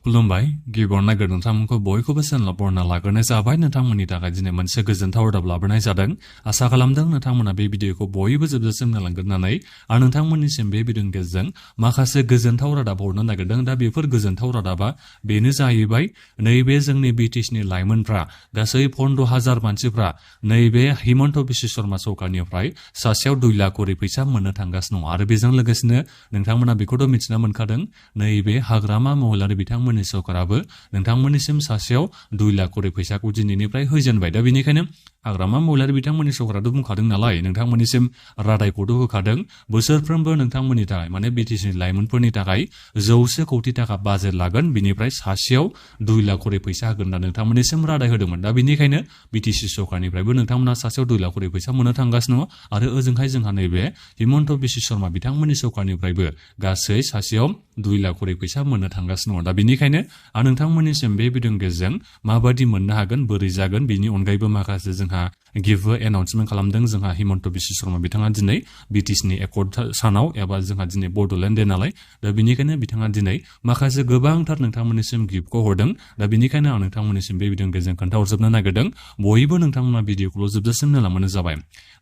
खुलुमबाय गिबियावनो नागिर नोंथांमोनखौ बयखौबो चेनेलाव बरना लाग्रोनाय जाबाय नोंथांमोननि थाखाय दिनै मोनसे गोजोनथाव रादाब लाबोनाय जादों आसा खालामदों नोंथांमोना बे भिडिअखौ बयबो जोबजासिम नायलांगोन होननानै आं नोंथांमोननिसिम बे भिडिअनि गेजेरजों माखासे गोजोनथाव रादाब हरनो नागिरदों दा बेफोर गोजोनथाव रादाबा बेनो जाहैबाय नैबे जोंनि BTCनि लाइमोनफ्रा गासै 15,000 मानसिफ्रा नैबे हिमन्त बिश्व शर्मा सरकारनिफ्राय सासेयाव 2 लाख करि फैसा मोननो थांगासिनो दं आरो बेजों लोगोसेनो नोंथांमोना बेखौथ' मिथिना मोनखादों नैबे हाग्रामा महिलारि बिथांमोननि सरकाराबो नोंथांमोननिसिम सासेयाव 2 लाख करि फैसाखौ दिनैनिफ्राय होजेनबाय दा बेनिखायनो हाग्रामा महिलारि बिथांमोननि सरकाराथ' बुंखादों नालाय नोंथांमोननिसिम रादायखौथ' होखादों बोसोरफ्रोमबो नोंथांमोननि थाखाय माने BTCनि लाइमोनफोरनि थाखाय 100 कौटि थाखा बाजेट लागोन बिनिफ्राय सासेयाव 2 लाख करि फैसा होगोन होनना नोंथांमोननिसिम रादाय होदोंमोन दा बेनिखायनो BTC सरकारनिफ्रायबो नोंथांमोना सासेयाव 2 लाख करि फैसा मोननो थांगासिनो दङ आरो ओजोंहाय जोंहा नैबे हिमन्त बिश्व शर्मा बिथांमोननि सरकारनिफ्रायबो गासै सासेयाव 2 लाख करि फैसा मोननो थांगासिनो दङ दा बेनिखायनो आं नोंथांमोननिसिम बे भिडिअनि गेजेरजों माबादि मोननो हागोन बोरै जागोन बेनि अनगायैबो माखासे जोंहा गिफ्ट एनाउन्समेन्ट खालामदों जोंहा हिमन्त बिश्व शर्मा बिथाङा दिनै BTCनि एकर्ड सानाव एबा जोंहा दिनै बड'लेण्ड डे नालाय दा बेनिखायनो बिथाङा दिनै माखासे गोबांथार नोंथांमोननिसिम गिफ्टखौ हरदों दा बेनिखायनो आं नोंथांमोननिसिम बे भिडिअनि गेजेरजों खोन्थाहरजोबनो नागिरदों बयबो नोंथांमोना भिडिअखौल' जोबजासिम नायलांबानो जाबाय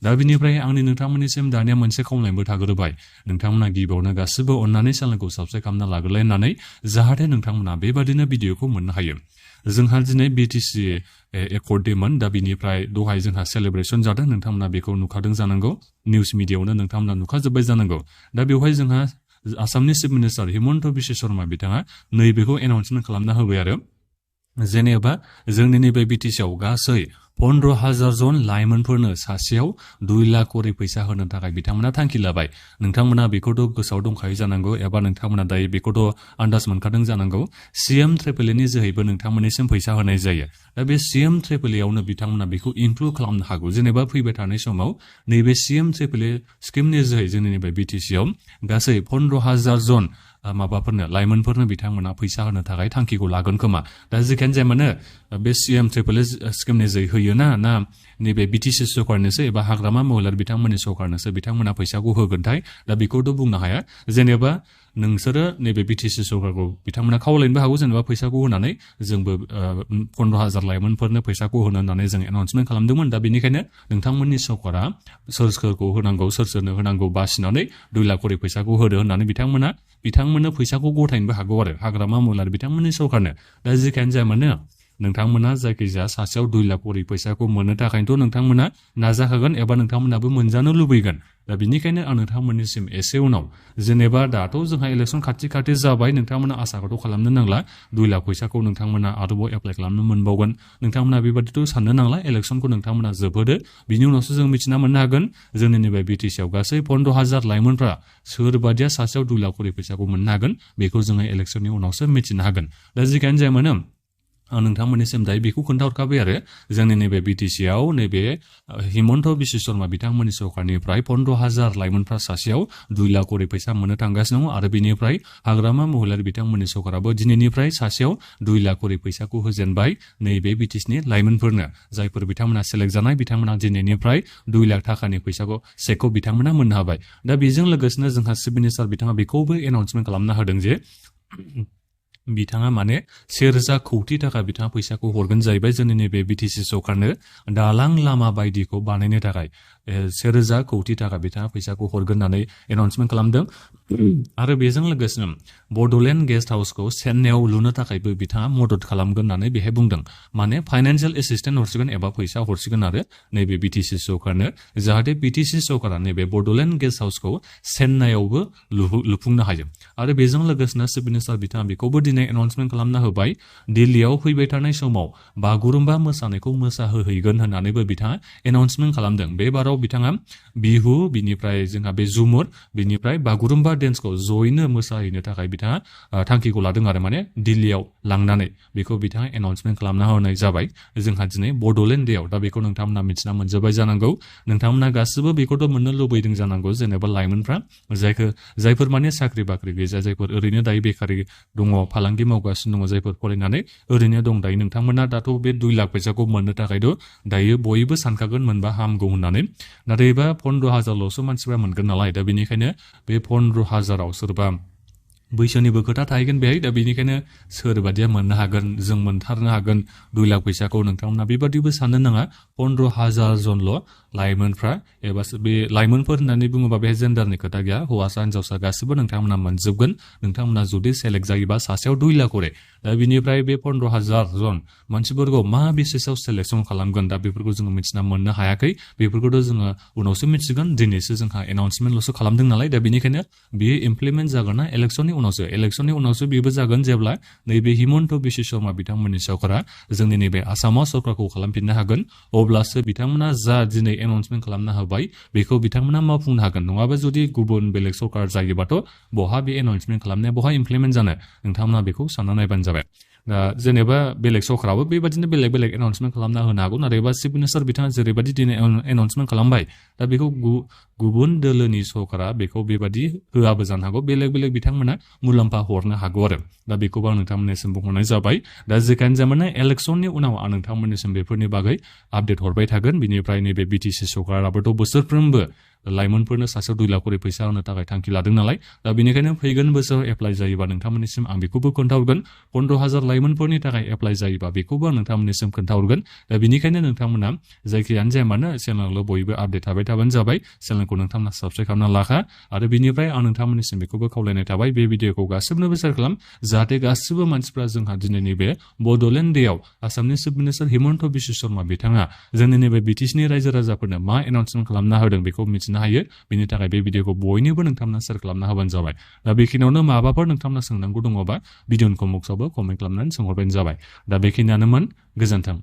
दा बेनिफ्राय आंनि नोंथांमोननिसिम दानिया मोनसे खावलायनायबो थाग्रोबाय नोंथांमोना गिबियावनो गासिबो अननानै चेनेलखौ साबस्क्राइब खालामना लाग्रोलाय होननानै जाहाथे नोंथांमोना बेबादिनो भिडिअखौ मोननो हायो जोंहा दिनै BTC एकर्ड डेमोन दा बिनिफ्राय दहाय जोंहा सेलेब्रेसन जादों नोंथांमोना बेखौ नुखादों जानांगौ निउस मिडियायावनो नोंथांमोना नुखाजोब्बाय जानांगौ दा बेवहाय जोंहा आसामनि चिफ मिनिस्टार हिमन्त बिश्व शर्मा बिथाङा नैबेखौ एनाउन्समेन्ट खालामना होबाय आरो जेनेबा जोंनि नैबे BTCआव गासै 15,000 जन लाइमोनफोरनो सासेयाव 2 लाख करि फैसा होनो थाखाय बिथांमोना थांखि लाबाय नोंथांमोना बेखौथ' गोसोआव दंखायो जानांगौ एबा नोंथांमोना दायो बेखौथ' आन्दाज मोनखादों जानांगौ CM ट्रिपल-Aनि जोहैबो नोंथांमोननिसिम फैसा होनाय जायो दा बे CM ट्रिपल-Aआवनो बिथांमोना बेखौ इनक्लुड खालामनो हागौ जेनेबा फैबाय थानाय समाव नैबे CM ट्रिपल-A स्किमनि जोहै जोंनि नैबे BTCआव गासै 15,000 जन माबाफोरनो लाइमोनफोरनो बिथांमोना फैसा होनो थाखाय थांखिखौ लागोन खोमा दा जेखियानो जाया मानो बे CM ट्रिपल-A स्किमनि जोहै होयोना ना नैबे BTC सरकारनोसो एबा हाग्रामा महिलारि बिथांमोननि सरकारनोसो बिथांमोना फैसाखौ होगोनथाय दा बेखौथ' बुंनो हाया जेनेबा नोंसोरो नैबे BTC सरकारखौ बिथांमोना खावलायनोबो हागौ जेनेबा फैसाखौ होनानै जोंबो 15,000 लाइमोनफोरनो फैसाखौ होनो होननानै जों एनाउन्समेन्ट खालामदोंमोन दा बेनिखायनो नोंथांमोननि सरकारा सोरखौ होनांगौ सोरनो होनांगौ बासिनानै 2 लाख करि फैसाखौ होदो होननानै बिथांमोननो फैसाखौ गथायनोबो हागौ आरो हाग्रामा महिलारि बिथांमोननि सरकारनो दा जेखियानो जाया मानो नोंथांमोना जायखिजाया सासेयाव 2 लाख करि फैसाखौ मोननो थाखायनोथ' नोंथांमोना नाजाखागोन एबा नोंथांमोनाबो मोनजानो लुबैगोन दा बेनिखायनो आं नोंथांमोननिसिम एसे उनाव जेनेबा दाथ' जोंहा इलेक्सन खाथि जाबाय नोंथांमोना आसाखौथ' खालामनो नांला 2 लाख फैसाखौ नोंथांमोना आरोबाव एप्लाइ खालामनो मोनबावगोन नोंथांमोना बेबादिथ' साननो नांला इलेक्सनखौ नोंथांमोना जोबहोदो बिनि उनावसो जों मिथिना मोननो हागोन जोंनि नैबे BTCआव गासै 15,000 लाइमोनफ्रा सोरबादिया सासेयाव 2 लाख करि फैसाखौ मोननो हागोन बेखौ जोङो इलेक्सननि उनावसो मिथिनो हागोन दा जिखियानो जाया मानो आं नोंथांमोननिसिम दायो बेखौ खोन्थाहरखाबाय आरो जोंनि नैबे BTCआव नैबे हिमन्त बिश्व शर्मा बिथांमोननि सरकारनिफ्राय 15,000 लाइमोनफ्रा सासेयाव 2 लाख करि फैसा मोननो थांगासिनो दङ आरो बेनिफ्राय हाग्रामा महिलारि बिथांमोननि सरकाराबो दिनैनिफ्राय सासेयाव 2 लाख करि फैसाखौ होजेनबाय नैबे BTCनि लाइमोनफोरनो जायफोर बिथांमोना सेलेक्ट जानाय बिथांमोना दिनैनिफ्राय 2 लाख थाखानि फैसाखौ सेकखौ बिथांमोना मोननो हाबाय दा बेजों लोगोसेनो जोंहा चिफ मिनिस्टार बिथाङा बेखौबो एनाउन्समेन्ट खालामना होदों जे बिथाङा माने 1,000 कौटि थाखा बिथाङा फैसाखौ हरगोन जाहैबाय जोंनि नैबे BTC सरकारनो दालां लामा बायदिखौ बानायनो थाखाय 1,000 कौटि थाखा बिथाङा फैसाखौ हरगोन होननानै एनाउन्समेन्ट खालामदों आरो बेजों लोगोसेनो बड'लेण्ड गेस्ट हाउसखौ चेन्नाइआव लुनो थाखायबो बिथाङा मदद खालामगोन होननानै बेहाय बुंदों माने फाइनान्सियेल एसिस्टेन्ट हरसिगोन एबा फैसा हरसिगोन आरो नैबे BTC सरकारनो जाहाथे BTC सरकारा नैबे बड'लेण्ड गेस्ट हाउसखौ चेन्नाइआवबो लुफुंनो हायो आरो बेजों लोगोसेनो चिफ मिनिस्टार बिथाङा बेखौबो दिनै एनाउन्समेन्ट खालामना होबाय दिल्लीयाव फैबाय थानाय समाव बागुरुम्बा मोसानायखौ मोसाहोहैगोन होननानैबो बिथाङा एनाउन्समेन्ट खालामदों बे बाराव बिथाङा बिहु बिनिफ्राय जोंहा बे झुमुर बिनिफ्राय बागुरुम्बा डेन्सखौ जयैनो मोसाहैनो थाखाय बिथाङा थांखिखौ लादों आरो माने दिल्लीयाव लांनानै बेखौ बिथाङा एनाउन्समेन्ट खालामना होनाय जाबाय जोंहा दिनै बड'लेण्ड डेआव दा बेखौ नोंथांमोना मिथिना मोनजोब्बाय जानांगौ नोंथांमोना गासिबो बेखौथ' मोननो लुबैदों जानांगौ जेनेबा लाइमोनफ्रा जायफोर माने साख्रि बाख्रि गैया जायफोर ओरैनो दायो बेकारि दङ फालांगि मावगासिनो दङ जायफोर फरायनानै ओरैनो दं दायो नोंथांमोना दाथ' बे 2 लाख फैसाखौ मोननो थाखायथ' दायो बयबो सानखागोन मोनबा हामगौ होननानै नाथायबा 15,000ल'सो मानसिफ्रा मोनगोन नालाय दा बेनिखायनो बे 15,000आव सोरबा बैसोनिबो खोथा थाहैगोन बेहाय दा बेनिखायनो सोर बादिया मोननो हागोन जों मोनथारनो हागोन 2 लाख फैसाखौ नोंथांमोना बेबादिबो साननो नाङा 15,000 जनल' लाइमोनफ्रा एबा बे लाइमोनफोर होननानै बुङोबा बे जेन्डारनि खोथा गैया हौवासा हिनजावसा गासिबो नोंथांमोना मोनजोबगोन नोंथांमोना जुदि सेलेक्ट जायोबा सासेयाव 2 लाख करे दा बिनिफ्राय बे 15,000 जन मानसिफोरखौ मा बेसिसाव सेलेक्सन खालामगोन दा बेफोरखौ जोङो मिथिना मोननो हायाखै बेफोरखौथ' जोङो उनावसो मिथिगोन दिनैसो जोंहा एनाउन्समेन्टल'सो खालामदों नालाय दा बेनिखायनो बेयो इमप्लिमेन्ट जागोन ना इलेक्सननि उनावसो बेबो जागोन जेब्ला नैबे हिमन्त बिश्व शर्मा बिथांमोननि सरकारा जोंनि नैबे आसामाव सरकारखौ खालामफिननो हागोन अब्लासो बिथांमोना जा दिनै एनाउन्समेन्ट खालामनो होबाय बेखौ बिथांमोना मावफुंनो हागोन नङाबा जुदि गुबुन बेलेग सरकार जायोबाथ' बहा बे एनाउन्समेन्ट खालामनाया बहा इमप्लिमेन्ट जानो नोंथांमोना बेखौ सानना नायबानो जाबाय दा जेनेबा बेलेग सरकाराबो बेबादिनो बेलेग एनाउन्समेन्ट खालामना होनो हागौ नाथायबा चिफ मिनिस्टार बिथाङा जेरैबायदि दिनै एनाउन्समेन्ट खालामबाय दा बेखौ गुबुन दोलोनि सरकारा बेखौ बेबादि होआबो जानो हागौ बेलेग बिथांमोना मुलाम्फा हरनो हागौ आरो दा बेखौबो आं नोंथांमोननिसिम बुंहरनाय जाबाय दा जेखायनो जामाने इलेक्सननि उनाव आं नोंथांमोननिसिम बेफोरनि बागै आपडेट हरबाय थागोन बिनिफ्राय नैबे BTC सरकाराबोथ' बोसोरफ्रोमबो लाइमोनफोरनो सासेयाव 2 लाख करि फैसा होनो थाखाय थांखि लादों नालाय दा बेनिखायनो फैगोन बोसोराव एप्लाइ जायोबा नोंथांमोननिसिम आं बेखौबो खोन्थाहरगोन 15,000 लाइमोनफोरनि थाखाय एप्लाइ जायोबा बेखौबो आं नोंथांमोननिसिम खोन्थाहरगोन दा बेनिखायनो नोंथांमोना जायखियानो जाया मानो चेनेलाव बयबो आपडेट थाबाय थाबानो जाबाय चेनेलखौ नोंथांमोना साबस्क्राइब खालामना लाखा आरो बिनिफ्राय आं नोंथांमोननिसिम बेखौबो खावलायनाय थाबाय बे भिडिअखौ गासिबोनोबो शेयार खालाम जाहाथे गासिबो मानसिफ्रा जोंहा दिनैनि बे बड'लेण्ड डेआव आसामनि चिफ मिनिस्टार हिमन्त बिश्व शर्मा बिथाङा जोंनि नैबे BTCनि रायजो राजाफोरनो मा एनाउन्समेन्ट खालामना होदों बेखौ मिथिनो हायो बिनि थाखाय बे भिडिअखौ बयनोबो नोंथांमोना शेयार खालामना होबानो जाबाय दा बेखिनियावनो माबाफोर नोंथांमोना सोंनांगौ दङबा भिडिअनि कमेन्टआवबो कमेन्ट खालामनानै सोंहरबानो जाबाय दा बेखिनियानोमोन गोजोन्थों